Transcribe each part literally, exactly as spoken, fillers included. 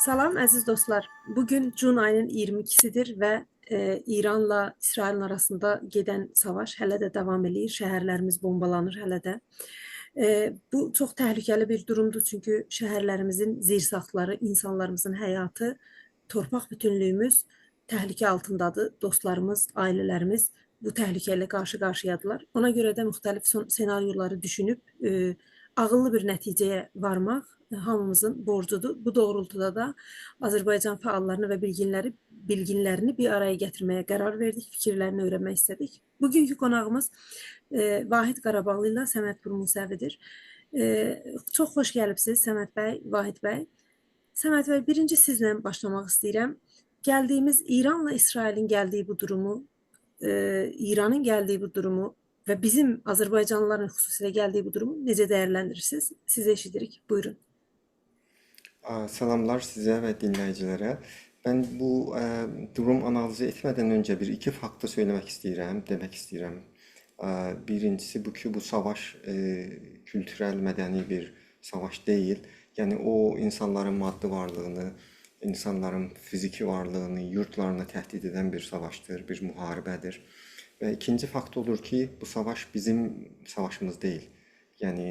سلام، عزیز دوستلار. بوگون جون آیی‌نین اییرمی ایکی‌سی‌دیر و، ائ، ایرانلا اسرائیلین آراسیندا گئدن ساواش هله ده داوام ائله‌ییر. شهرلریمیز بومبالانیر هله ده. ائ، بو چوخ تهلکه‌لی بیر دورومدور، چونکی شهرلریمیزین زیرساختلاری، اینسانلاریمیزین حیاتی، تورپاق بوتونلویوموز تهلکه آلتیندادیر. دوستلاریمیز، عائله‌لریمیز بو تهلکه ایله قارشی-قارشییادیلار. اونا گؤره ده مختلف سون-، سناریولاری دوشونوب، ائ، عاغیللی بیر نتیجه‌یه وارماق، ائ، هامیمیزین بورجودور. بو دوغرولتودا دا آذربایجان فعاللارینی و بیلگینلری، بیلگینلرینی بیر آرایا گتیرمه‌یه قرار وئردیک، فیکیرلرینی اؤیرنمک ایسته‌دیک. بوگونکو قوناغیمیز، ائ، واحد قاراباغلی ایله صمد بورموسوی‌دیر. ائ، چوخ خوش گلیبسیز، صمد بی، واحد بی. صمد بی، بیرینجی سیزله باشلاماق ایسته‌ییرم. گلدیییمیز، ایرانلا اسرائیلین گلدییی بو دورومو، ائ، ایرانین گلدییی بو دورومو و بیزیم آذربایجانلیلارین خصوصیله گلدییی بو دورومو نئجه دیرلندیریرسینیز؟ سیزی ائشیدیریک. بویورون. آ، سلاملار سیزه و دینله‌ییجیلره. من بو، ائ، دوروم آنالیزی ائتمه‌دن اؤنجه بیر ایکی فاکتی سؤیله‌مک ایسته‌ییرم، دئمک ایسته‌ییرم. آ، بیرینجیسی بو کی، بو ساواش، ائ، کولتورل، مدنی بیر ساواش دئییل. یعنی، او، اینسانلارین مادی وارلیغینی، اینسانلارین فیزیکی وارلیغینی، یوردلارینا تهدید ائدن بیر ساواشدیر، بیر محاربه‌دیر. و ایکینجی فاکت اودور کی، بو ساواش بیزیم ساواشیمیز دئییل. یعنی،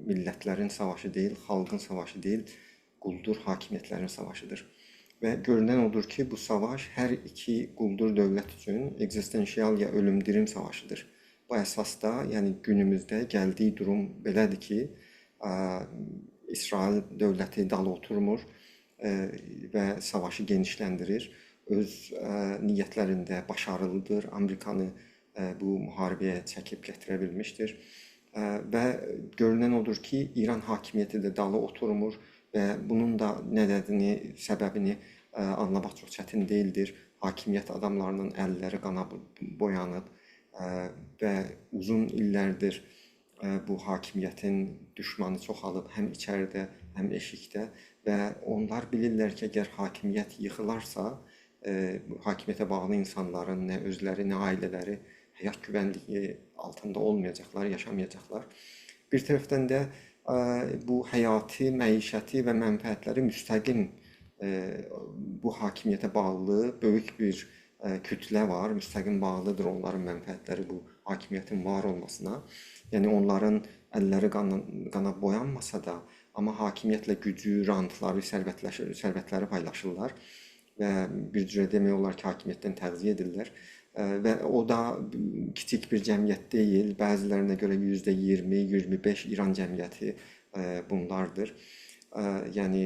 میللتلرین ساواشی دئییل، خالقین ساواشی دئییل، قولدور حاکمیتلرین ساواشیدیر. و گؤرونن اودور کی، بو ساواش هر ایکی قولدور دؤولت اوچون اگزیستانسیال یا اؤلوم-دیریم ساواشیدیر. بو اساسدا، یعنی گونوموزده گلدییی دوروم بئله‌دیر کی، آ، اسرائیل دؤولتی دالی اوتورمور، ائ، و ساواشی گئنیشلندیریر. اؤز، ائ، نیتلرینده باشاریلیدیر. آمریکانی، ائ، بو محاربه‌یه چکیب گتیره بیلمیشدیر. ائ، و گؤرونن اودور کی، ایران حاکمیتی ده دالی اوتورمور و بونون دا ندنینی، سببینی، ائ، آنلاماق چوخ چتین دئییلدیر. حاکمیت آداملارینین اللری قانا بو-، بویانیب، ائ، و اوزون ایللردیر، ائ، بو حاکمیتین دوشمانی چوخالیب، هم ایچریده، هم ائشیکده. و اونلار بیلیرلر کی، اگر حاکمیت ییخیلارسا، ائ، حاکمیته باغلی اینسانلارین نه اؤزلری، نه عائله‌لری حیات گوونلیگی آلتیندا اولمایاجاقلار، یاشامایاجاقلار. بیر طرفدن ده، ائ، بو حیاتی، معیشتی و منفعتلری مستقیم، ائ، بو حاکمیته باغلی بؤیوک بیر، ائ، کوتله وار. مستقیم باغلیدیر اونلارین منفعتلری بو حاکمیتین وار اولماسینا. یعنی اونلارین اللری قانا، قانا بویانماسا دا، آمما حاکمیتله گوجو، رانتلاری، ثروتلشیر، ثروتلری پایلاشیرلار. و بیر جوره دئمک اولار کی، حاکمیتدن تغذیه ائدیرلر. ائ، و او دا کیچیک بیر جمعیت دئییل. بعضی‌لرینه گؤره یوزده اییرمی، اییرمی بئش ایران جمعیتی، ائ، بونلاردیر. ائ، یعنی،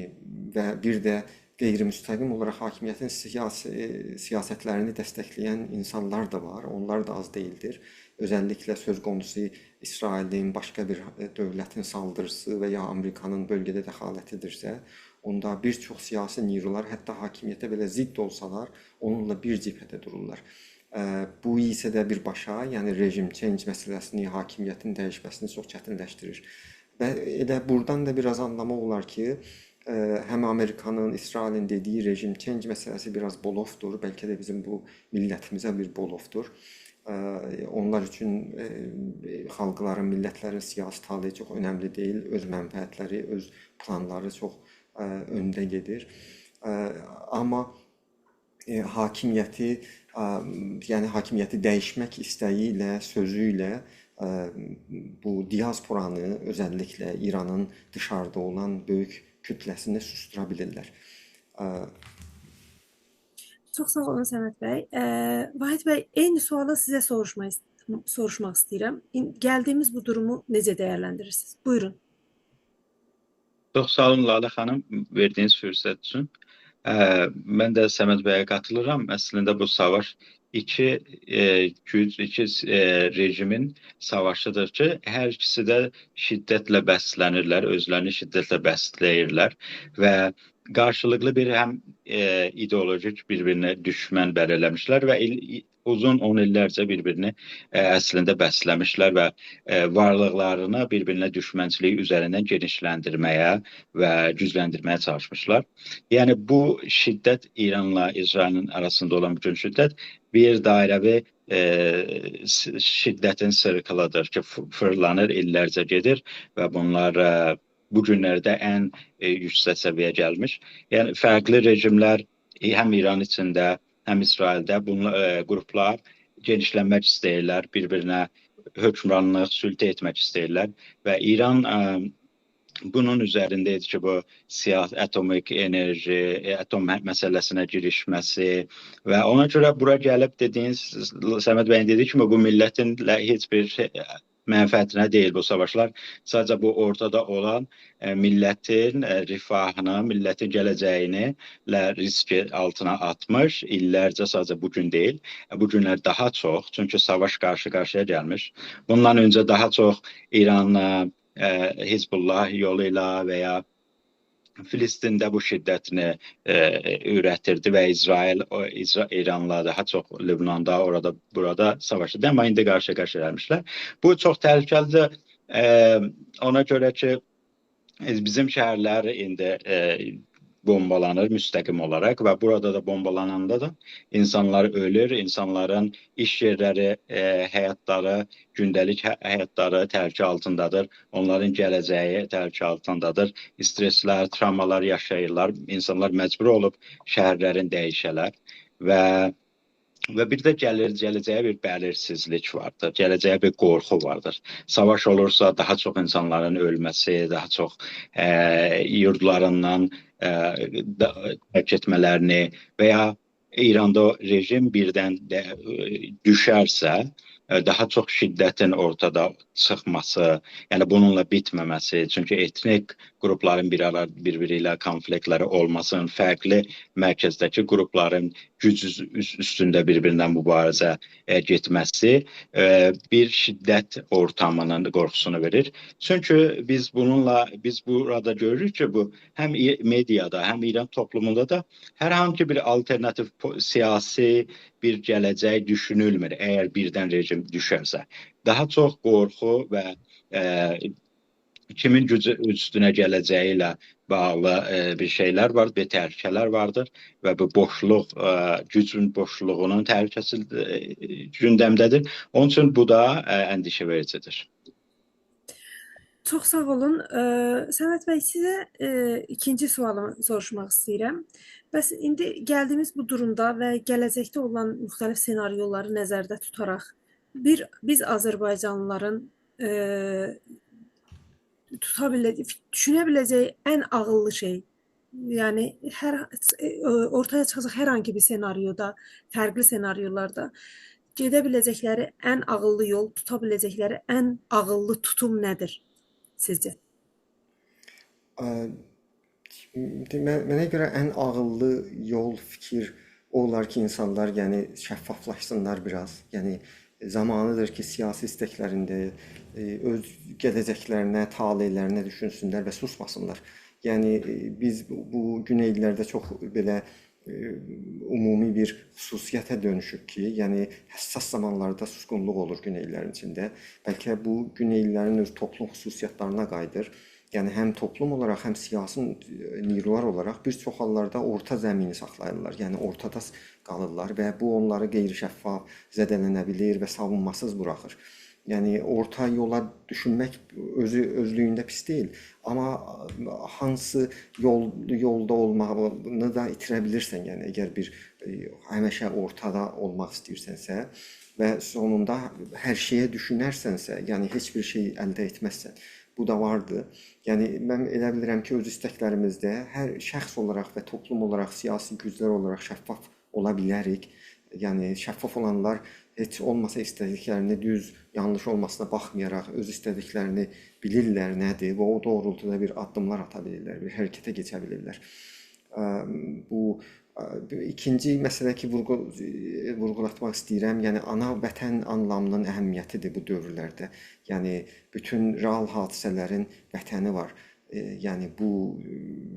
و بیر ده غیرمستقیم اولاراق حاکمیتین سیاسی، سیاستلرینی دستکله‌ین اینسانلار دا وار. اونلار دا آز دئییلدیر. اؤزللیکله سؤز قونوسو اسرائیلین، باشقا بیر، ائ، دؤولتین سالدیریسی و یا آمریکانین بؤلگه‌ده دخالتیدیرسه، اوندا بیر چوخ سیاسی نیرولار، حتی حاکمیته بئله ضد اولسالار، اونونلا بیر جبهه‌ده دورورلار. ائ، بو ایسه ده بیرباشا، یعنی رژیم چنج مسئله‌سینی، حاکمیتین دییشمه‌سینی چوخ چتینلشدیریر. و ائله بورادان دا بیر آز آنلاماق اولار کی، ائ، هم آمریکانین، اسرائیلین دئدییی رژیم چنج مسئله‌سی بیر آز بلوفدور، بلکه ده بیزیم بو میللتیمیزه بیر بلوفدور. ائ، اونلار اوچون، ائ، خالقلارین، میللتلرین سیاسی تالیهی چوخ اؤنملی دئییل، اؤز منفعتلری، اؤز پلانلاری چوخ، ائ، اؤنده گئدیر. ائ، آمما، ائ، حاکمیتی، ائ، یعنی حاکمیتی دییشمک ایسته‌یی ایله، سؤزو ایله، ائ، بو دیاسپورانی، اؤزللیکله ایرانین دیشاریدا اولان بؤیوک کوتله‌سینی سوسدورا بیلیرلر. ائ، چوخ ساغ اولون، صمد بی. ائ، واحد بی، عینی سؤالی سیزه سوروشماق ایست-، سوروشماق ایسته‌ییرم. این-، گلدیییمیز بو دورومو نئجه دیرلندیریرسینیز؟ بویورون. چوخ ساغ اولون، لاله خانیم، وئردیگینیز فرصت اوچون. ائ، من ده صمد بیه قاتیلیرام. اصلینده بو ساواش ایکی، ائ، گوج، ایکی، ائ، رژیمین ساواشیدیر کی، هر ایکیسی ده شدتله بسله‌نیرلر، اؤزلرینی شدتله بسله‌ییرلر و قارشیلیقلی بیر هم، ائ، ایدئولوژیک بیر-بیرینه دوشمن بلله‌میشلر و ایل-، ای-، اوزون اون ایللرجه بیر-بیرینی، ائ، اصلینده بسله‌میشلر و، ائ، وارلیقلارینی بیر-بیرینه دوشمنچیلیگی اوزریندن گئنیشلندیرمه‌یه و گوجلندیرمه‌یه چالیشمیشلار. یعنی بو شدت، ایرانلا اسرائیلین آراسیندا اولان بوتون شدت بیر دایره‌وی، ائ، س-، شدتین سیرکیلیدیر کی، ف-، فیرلانیر، ایللرجه گئدیر و بونلار، ائ، بو گونلرده ان، ائ، یوکسک سویه‌یه گلمیش. یعنی فرقلی رژیملر، ائ، هم ایران ایچینده، هم اسرائیلده بونلا-، ائ، قروپلار گئنیشلنمک ایسته‌ییرلر، بیر-بیرینه حکمرانلیق، سلطه ائتمک ایسته‌ییرلر و ایران، ائ، بونون اوزرینده ایدی کی، بو سیاسی، اتمیک انرژی، ائ، اتم مه-، مسئله‌سینه گیریشمه‌سی و اونا گؤره بورا گلیب دئدیگینیز، صمد بیین دئدیگی کیمی، بو میللتین له-، هئچ بیر شئی، منفعتینه دئییل بو ساواشلار. ساده‌جه بو اورتادا اولان، ائ، میللتین، ائ، رفاهینی، میللتین گله‌جه‌یینی له ریسک آلتینا آتمیش، ایللرجه، ساده‌جه بو گون دئییل. ائ، بو گونلر داها چوخ، چونکی ساواش قارشی-قارشییا گلمیش. بوندان اؤنجه داها چوخ ایران، ائ، ائ، حزب‌الله یولو ایله و یا فلسطینده بو شدتینی، ائ، اوره‌تیردی و اسرائیل، او، اسرا-، ایرانلا داها چوخ لبناندا، اورادا، بورادا ساواشیردی. آمما ایندی قارشییا-قارشییا گلمیشلر. بو چوخ تهلکه‌لی‌دیر. ائ، اونا گؤره کی، ائ، بیزیم شهرلر ایندی، ائ، بومبالانیر مستقیم اولاراق و بورادا دا بومبالاناندا دا اینسانلار اؤلور، اینسانلارین ایش یئرلری، ائ، حیاتلاری، گونده‌لیک حی-، حیاتلاری تهلکه آلتیندادیر، اونلارین گله‌جه‌یی تهلکه آلتیندادیر، استرسلر، ترومالار یاشاییرلار، اینسانلار مجبور اولوب شهرلرین دییشه‌لر و و بیر ده گلیر، گله‌جه‌یه بیر بلیرسیزلیک واردیر، گله‌جه‌یه بیر قورخو واردیر. ساواش اولورسا، داها چوخ اینسانلارین اؤلمه‌سی، داها چوخ، ائ، یوردلاریندان، ائ، دا-، ترک ائتمه‌لرینی و یا ایراندا رژیم بیردن ده، ائ، دوشرسه، ائ، داها چوخ شدتین اورتادا چیخماسی، یعنی بونونلا بیتمه‌مه‌سی، چونکی ائتنیک قروپلارین بیر آرا، بیر-بیری ایله کونفلیکتلری اولماسینین، فرقلی مرکزده‌کی قروپلارین گوج اوز-، اوز-، اوستونده بیر-بیرینه موباریزه، ائ، گئتمه‌سی، ائ، بیر شدت اورتامینین قورخوسونو وئریر. چونکی بیز بونونلا، بیز بورادا گؤروروک کی، بو هم ای-، مئدیادا، هم ایران توپلوموندا دا هر هانسی بیر آلترناتیو پو-، سیاسی بیر گله‌جک دوشونولمور، اگر بیردن رژیم دوشرسه. داها چوخ قورخو و، ائ، کیمین گوجو اوستونه گله‌جه‌یی ایله باغلی، ائ، بیر شئیلر وار، بیر تهلکه‌لر واردیر و بو بوشلوق، ائ، گوجون بوشلوغونون تهلکه‌سی، ائ، گوندمده‌دیر. اونون اوچون بو دا، ائ، اندیشه وئریجی‌دیر. چوخ ساغ اولون. ائ، صمد بی، سیزه، ائ، ایکینجی سؤالیم سوروشماق ایسته‌ییرم. بس ایندی گلدیگیمیز بو دورومدا و گله‌جکده اولان موختلیف سناریولاری نظرده توتاراق بیر، بیز آذربایجانلیلارین، ائ، توتا بیله-، دوشونه بیله‌جه‌یی ان عاغیللی شئی، یعنی هر، ائ، اورتایا چیخاجاق هر هانسی بیر سناریودا، فرقلی سناریولاردا گئده بیله‌جکلری ان عاغیللی یول، توتا بیله‌جکلری ان عاغیللی توتوم نه‌دیر سیزجه؟ ا، من-، منه گؤره ان عاغیللی یول، فیکیر او اولار کی، اینسانلار، یعنی، شفافلاشسینلار بیر آز. یعنی، زامانی‌دیر کی، سیاسی ایستکلرینده، ائ، اؤز گله‌جکلرینه، طالع‌لرینه دوشونسونلر و سوسماسینلار. یعنی، ائ، بیز بو، بو گونئیلیلرده چوخ بئله، ائ، عمومی بیر خصوصیته دؤنوشوب کی، یعنی، حساس زامانلاردا سوسقونلوق اولور گونئیلیلرین ایچینده. بلکه بو گونئیلیلرین اؤز توپلوم خصوصیتلرینه قاییدیر. یعنی، هم توپلوم اولاراق، هم سیاسی، ائ، نیرولار اولاراق بیر چوخ حاللاردا اورتا زمینی ساخلاییرلار. یعنی، اورتادا س-، قالیرلار و بو اونلاری غیرشفاف، زده‌لنه بیلیر و ساوونماسیز بوراخیر. یعنی، اورتا یولا دوشونمک اؤزو، اؤزلویونده پیس دئییل. آمما هانسی یول، یولدا اولماغینی دا ایتیره بیلیرسن، یعنی، اگر بیر، ائ، همیشه اورتادا اولماق ایسته‌ییرسنسه و سونوندا هر شئیه دوشونرسنسه، یعنی، هئچ بیر شئی الده ائتمزسن. بو دا واردی. یعنی، من ائله بیلیرم کی، اؤز ایستکلریمیزده هر شخص اولاراق و توپلوم اولاراق، سیاسی گوجلر اولاراق شفاف اولا بیلریک. یعنی، شفاف اولانلار هئچ اولماسا ایسته‌دیکلرینی، دوز، یانلیش اولماسینا باخمایاراق، اؤز ایسته‌دیکلرینی بیلیرلر نه‌دیر و او دوغرولتودا بیر آددیملار آتا بیلیرلر، بیر حرکته کئچه بیلیرلر. ا، بو، ا، بو ایکینجی مسئله کی، وورغو-، ائ، وورغولاتماق ایسته‌ییرم، یعنی آنا وطن آنلامی‌نین اهمیتی‌دیر بو دؤورلرده. یعنی بوتون رئال حادثه‌لرین وطنی وار. ائ، یعنی بو،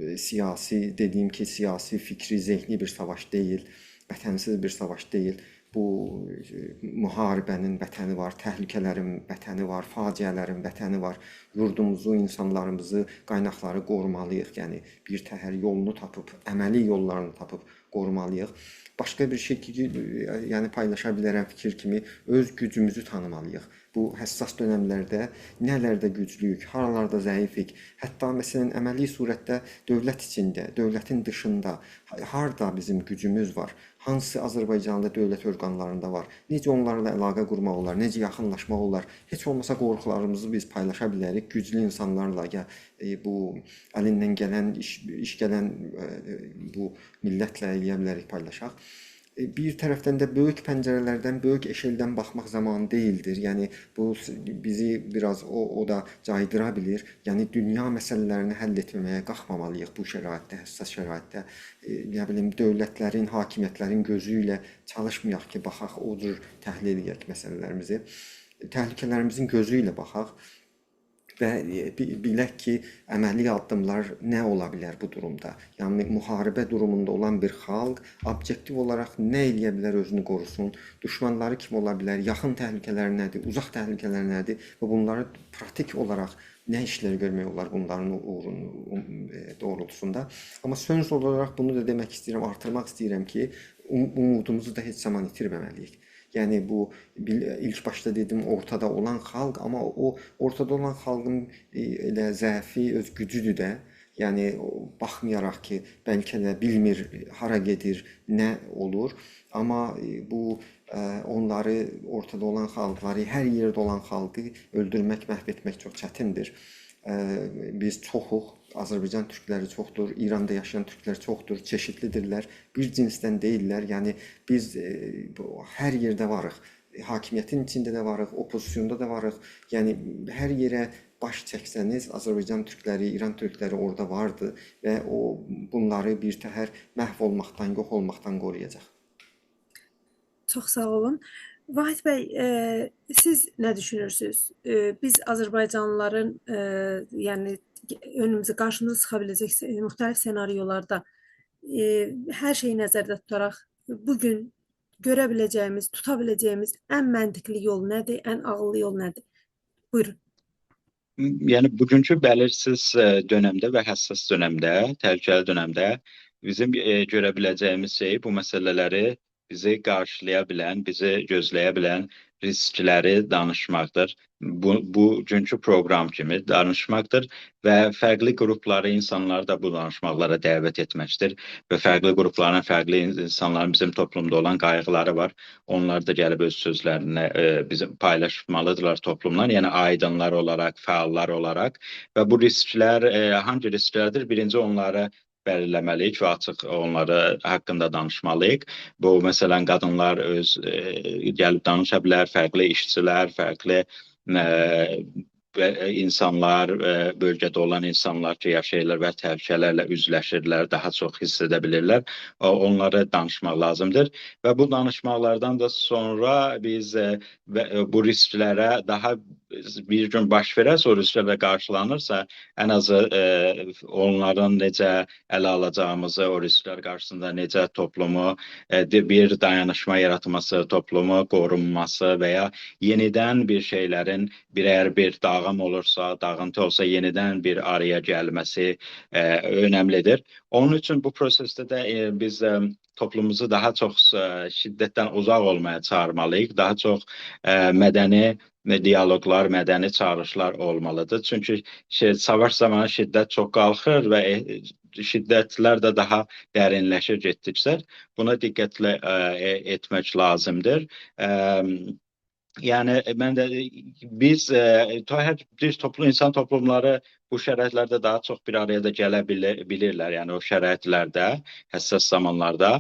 ائ، سیاسی، دئدیگیم کی، سیاسی، فیکری، ذهنی بیر ساواش دئییل، وطن‌سیز بیر ساواش دئییل. بو، ائ، محاربه‌نین وطنی وار، تهلکه‌لرین وطنی وار، فاجعه‌لرین وطنی وار. یوردوموزو، اینسانلاریمیزی، قایناقلاری قورومالی‌ییق. یعنی بیر تهر یولونو تاپیب، عملی یوللارینی تاپیب قورومالی‌ییق. باشقا بیر شئی کی، ائ، یعنی پایلاشا بیلرم فیکیر کیمی، اؤز گوجوموزو تانیمالی‌ییق. بو حساس دؤنملرده نه‌لرده گوجلویوک، هارالاردا ضعیفیک؟ حتی، مثلا، عملی صورتده دؤولت ایچینده، دؤولتین دیشیندا ها-، هاردا بیزیم گوجوموز وار؟ هانسی آذربایجانلی دؤولت اورقانلاریندا وار؟ نئجه اونلارلا علاقه قورماق اولار؟ نئجه یاخینلاشماق اولار؟ هئچ اولماسا قورخولاریمیزی بیز پایلاشا بیلریک گوجلو اینسانلارلا، یا، ائ، بو الیندن گلن، ایش، ایش گلن، ائ، بو میللتله ائلیه بیلریک پایلاشاق. ائ، بیر طرفدن ده بؤیوک پنجره‌لردن، بؤیوک ائشلدن باخماق زامانی دئییلدیر. یعنی، بو س-، بیزی بیر آز او، او دا جایدیرا بیلیر. یعنی، دونیا مسئله‌لرینی حل ائتمه‌یه قالخمامالی‌ییق بو شرایطده، حساس شرایطده. ائ، نه بیلیم، دؤولتلرین، حاکمیتلرین گؤزو ایله چالیشمایاق کی، باخاق، او جور تحلیل ائدک مسئله‌لریمیزی. تهلکه‌لریمیزین گؤزو ایله باخاق و، ائ، بی-، بیلک کی، عملی آددیملار نه اولا بیلر بو دورومدا؟ یعنی، محاربه دوروموندا اولان بیر خالق اوبیئکتیو اولاراق نه ائلیه بیلر، اؤزونو قوروسون؟ دوشمانلاری کیم اولا بیلر؟ یاخین تهلکه‌لر نه‌دیر؟ اوزاق تهلکه‌لر نه‌دیر؟ و بونلاری پراتیک اولاراق نه ایشلر گؤرمک اولار بونلارین اوغرون-، ائ، دوغرولتوسوندا؟ آمما سؤز اولاراق بونو دا دئمک ایسته‌ییرم، آرتیرماق ایسته‌ییرم کی، اوم-، اومودوموزو دا هئچ زامان ایتیرمه‌مه‌لی‌ییک. یعنی، بو بیل-، ایلک باشدا دئدیم، اورتادا اولان خالق، آمما او اورتادا اولان خالقین، ائ، ائله ضعفی اؤز گوجودور ده. یعنی، او، باخمایاراق کی، بلکه ده بیلمیر، هارا گئدیر، نه اولور. آمما، ائ، بو، ائ، اونلاری، اورتادا اولان خالقلاری، هر یئرده اولان خالقی اؤلدورمک، محو ائتمک چوخ چتیندیر. ائ، بیز چوخوق، آذربایجان تورکلری چوخدور، ایراندا یاشایان تورکلر چوخدور، چئشیتلی‌دیرلر، بیر جنسدن دئییللر. یعنی، بیز، ائ، بو، هر یئرده واریق. حاکمیتین ایچینده ده واریق، اوپوزیسیوندا دا واریق. یعنی، هر یئره باش چکسه‌نیز، آذربایجان تورکلری، ایران تورکلری اورادا واردی و او، بونلاری بیر تهر محو اولماقدان، یوخ اولماقدان قورویاجاق. چوخ ساغ اولون. واحید بی، ائ، سیز نه دوشونورسونوز؟ ائ، بیز آذربایجانلیلارین، ائ، یعنی، اؤنوموزه، قارشیمیزا چیخا بیله‌جک سئ-، مختلف سناریولاردا، ائ، هر شئیی نظرده توتاراق، بو گون گؤره بیله‌جه‌ییمیز، توتا بیله‌جه‌ییمیز ان منطقلی یول نه‌دیر، ان عاغیللی یول نه‌دیر؟ بویورون. یعنی، بوگونکو بلیرسیز، ائ، دؤنمده و حساس دؤنمده، تهلکه‌لی دؤنمده بیزیم، ائ، گؤره بیله‌جه‌ییمیز شئی بو مسئله‌لری، بیزی قارشیلایا بیلن، بیزی گؤزله‌یه بیلن ریسکلری دانیشماقدیر. بو، بوگونکو پروگرام کیمی دانیشماقدیر و فرقلی قروپلاری، اینسانلاری دا بو دانیشماقلارا دعوت ائتمکدیر و فرقلی قروپلارین، فرقلی این-، اینسانلارین بیزیم توپلومدا اولان قایغیلاری وار. اونلار دا گلیب اؤز سؤزلرینی، ائ، بیزیم پایلاشمالیدیرلار توپلوملا، یعنی آیدینلار اولاراق، فعاللار اولاراق. و بو ریسکلر، ائ، هانگی ریسکلردیر؟ بیرینجی اونلاری بلیرله‌مه‌لی‌ییک و آچیق اونلاری حاقیندا دانیشمالی‌ییق. بو، مثلا، قادینلار اؤز، ائ، گلیب دانیشا بیلر، فرقلی ایشچیلر، فرقلی، ائ، و، ائ، اینسانلار، ائ، بؤلگه‌ده اولان اینسانلار کی، یاشاییرلار و تهلکه‌لرله اوزلشیرلر، داها چوخ حیس ائده بیلیرلر. او، اونلاری دانیشماق لازیمدیر. و بو دانیشماقلاردان دا سونرا بیز، ائ، و، ائ، بو ریسکلره داها بیر گون باش وئررسه، او ریسکلر ده قارشیلانیرسا، ان آزی، ائ، اونلارین نئجه اله آلاجاغیمیزی، او ریسکلر قارشیسیندا نئجه توپلومو، ائ، دی-، بیر دایانیشما یاراتماسی، توپلومو قورونماسی و یا یئنیدن بیر شئیلرین، بیر، اگر بیر داغیم اولورسا، داغینتی اولسا، یئنیدن بیر آرایا گلمه‌سی، ائ، اؤنملیدیر. اونون اوچون بو پروسسده ده، ائ، بیز، ائ، توپلوموموزو داها چوخ، ائ، شدتدن اوزاق اولمایا چاغیرمالی‌ییق. داها چوخ، ائ، مدنی دیالوقلار، مدنی چاغیریشلار اولمالیدیر. چونکی شئی، ساواش زامانی شدت چوخ قالخیر و، ائ، شدتلر ده داها درینلشیر گئتدیکجه. بونا دقتلی، ائ، ائ، ائتمک لازیمدیر. ائ، یعنی، ائ، من ده، ائ، بیز، ائ، تو-، هر بیر توپلوم، اینسان توپلوملاری بو شرایطلرده داها چوخ بیر آرایا دا گله بیلی-، بیلیرلر، یعنی او شرایطلرده، حساس زامانلاردا.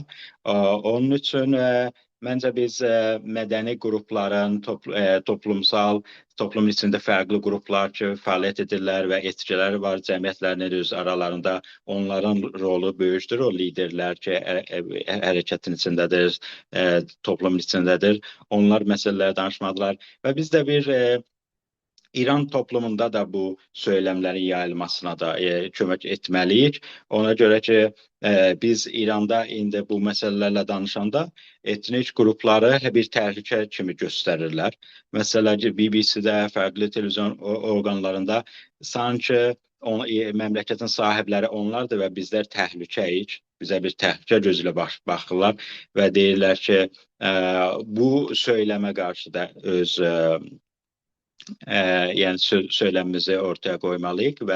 ائ، اونون اوچون، ائ، منجه بیز، ائ، مدنی قروپلارین، توپل-، ائ، توپلومسال، توپلومون ایچینده فرقلی قروپلار کی، فعالیت ائدیرلر و ائتکیلری وار جمعیتلرین اؤز آرالاریندا، اونلارین رولو بؤیوکدور، او لیدرلر کی، ائ، ائ، حرکتین ایچینده‌دیر، ائ، توپلومون ایچینده‌دیر. اونلار مسئله‌لری دانیشمالیدیرلار. و بیز ده بیر، ائ، ایران توپلوموندا دا بو سؤیلملرین یاییلماسینا دا، ائ، کؤمک ائتمه‌لی‌ییک. اونا گؤره کی، ائ، بیز ایراندا ایندی بو مسئله‌لرله دانیشاندا ائتنیک قروپلاری بیر تهلکه کیمی گؤستریرلر. مثلا کی، بی بی سی‌ده، فرقلی تلویزیون او-، اورقانلاریندا سانکی اون-، ائ، مملکتین صاحیبلری اونلاردیر و بیزلر تهلکه‌ییک، بیزه بیر تهلکه گؤزو ایله باخ-، باخیرلار و دئییرلر کی، ائ، بو سؤیلمه قارشی دا اؤز، ائ، ائ، یعنی سؤ-، سؤیلمیمیزی اورتایا قویمالی‌ییق و،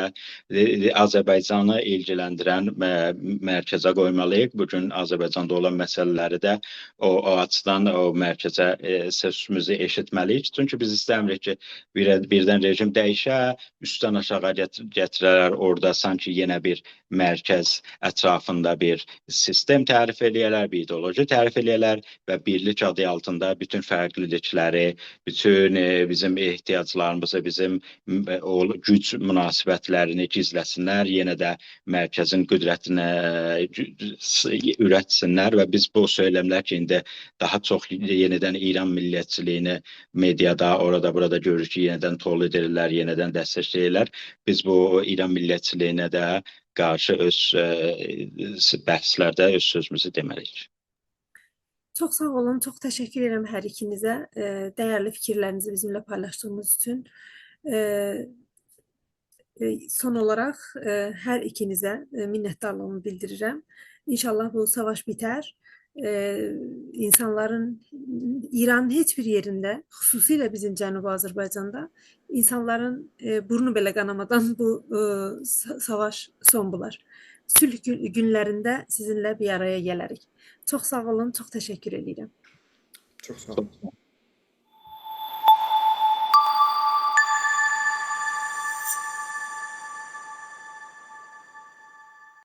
ائ، آذربایجانی ایلگیلندیرن، ائ، مرکزه قویمالی‌ییق. بو گون آذربایجاندا اولان مسئله‌لری ده او، او آچیدان او مرکزه، ائ، سسیمیزی ائشیتمه‌لی‌ییک. چونکی بیز ایسته‌میریک کی، بیر-، بیردن رژیم دییشه، اوستدن آشاغی گتیر-، گتیره‌لر، اورادا سانکی یئنه بیر مرکز اطرافیندا بیر سیستم تعریف ائله‌یه‌لر، بیر ایدئولوژی تعریف ائله‌یه‌لر و بیرلیک آدی آلتیندا بوتون فرقلیلیکلری، بوتون، ائ، بیزیم احتیاجلاریمیزی، بیزیم، م، او گوج مناسبتلرینی گیزله‌سینلر، یئنه ده مرکزین قدرتینی، ائ، گو-، س-، اورتسینلر و بیز بو سؤیلملر کی، ایندی داها چوخ یئنیدن ایران میللتچیلیگینی مئدیادا، اورادا، بورادا گؤروروک کی، یئنیدن تولید ائدیرلر، یئنیدن دستکله‌ییرلر. بیز بو ایران میللتچیلیگینه ده قارشی اؤز، ائ، بحثلرده اؤز سؤزوموزو دئمه‌لی‌ییک. چوخ ساغ اولون، چوخ تشکر ائدیرم هر ایکینیزه، ائ، دیرلی فیکیرلرینیزی بیزیمله پایلاشدیغینیز اوچون. ائ، ائ، سون اولاراق، ائ، هر ایکینیزه، ائ، منتدارلیغیمی بیلدیریرم. انشاءالله بو ساواش بیتر. ائ، اینسانلارین، ایرانین هئچ بیر یئرینده، خصوصیله بیزیم جنوبی آذربایجاندا اینسانلارین، ائ، بورنو بئله قانامادان بو، ائ، سا-، ساواش سون بولار. صلح گون-، گونلرینده سیزینله بیر آرایا گلریک. چوخ ساغ اولون، چوخ تشکر ائدیرم. چوخ ساغ اولون.